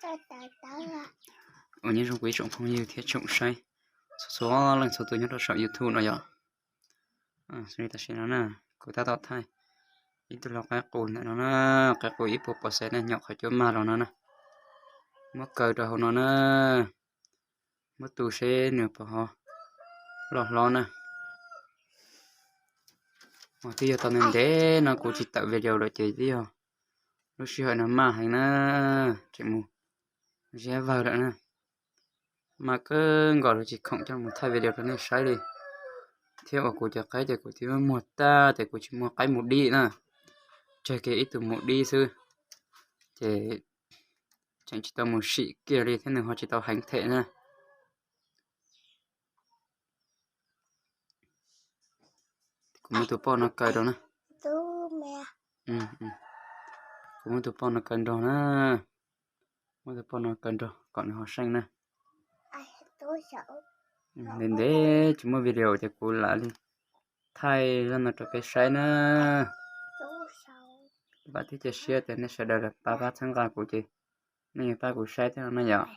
Ua nyob zoo kuv ib tsoom phooj ywg thiab tsoom saib txhua txhua leej txhua tus nyob rau saum YouTube no yom. Tam sim no na, kuv tab tom thaij ib tug lau qaib qus ntawm no na, qaib qus ib puas pom xees na, nyom qhov cuab mag los no na. Muab kaw rau hauv no na, muab tu seb nws puas ho loj hlob na. Twb yog tau ntev ntev no kuv tsis tawm video lawm ces twb yog lub sij hawm no maj heev na, tseem mus ziab vawg lawm na. Maj kawg nkaus li tsis khoom coj mus thaij video rau nej saib li. Thiab uas kuv cov qaib ces kuv twb muag tag ces kuv tsis muag qaib mus dib na, tseg kiag ib tug mus dib xwb, ces tseem tsis tau mus sim kiag li thiab nws ho tsis tau heev them na. Kuv muab tus poj no kaw rau na. Kuv muab tus poj no kaw nrog na. Muab tus poj no kaw nrog kom nws ho seej na. Ntev ntev tsis muaj video ces kuv lam li thaij zaj no rau peb saib na. Vam thiab cia siab tias nej sawv daws pab pab txhawb nqa kuv ces nej yuav pab kuv saib thiab no na yom.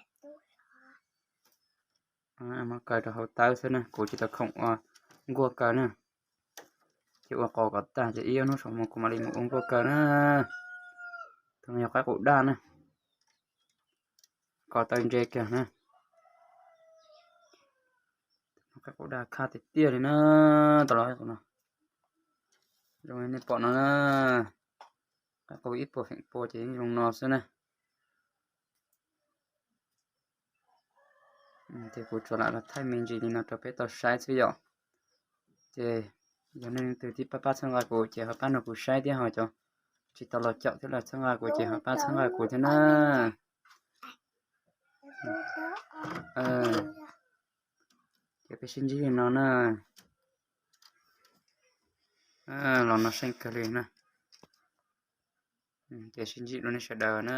Muab kaw rau hauv tawb xwb na, kuv tsis tau khoom ua nkuaj kaw na. Ces ua qos kom tag ces ib ob hnub saum mus kuv mam li mus ua nkuaj kaw na. Tus no yog qaib qus daj na, ko taw ntse kiag na. Qaib qus daj khaj tiag tiag li na, tau los no. Zoo nej pom no na, qaib qus ib puas feem pua ces yeej zoo no xwb na. Ces kuv tsuas lam los thaij me ntsis li no rau peb tau saib xwb yom. Ces yog nej leej twg twb pab pab txhawb nqa kuv ces ho pab nrog kuv saib thiab, ho cov tsis tau los caum thiab los txhawb nqa kuv ces ho pab txhawb nqa kuv thiab na. Ces peb sib ntsib li no na. Los no seej kawg li na. Ces sib ntsib rau nej sawv daws na.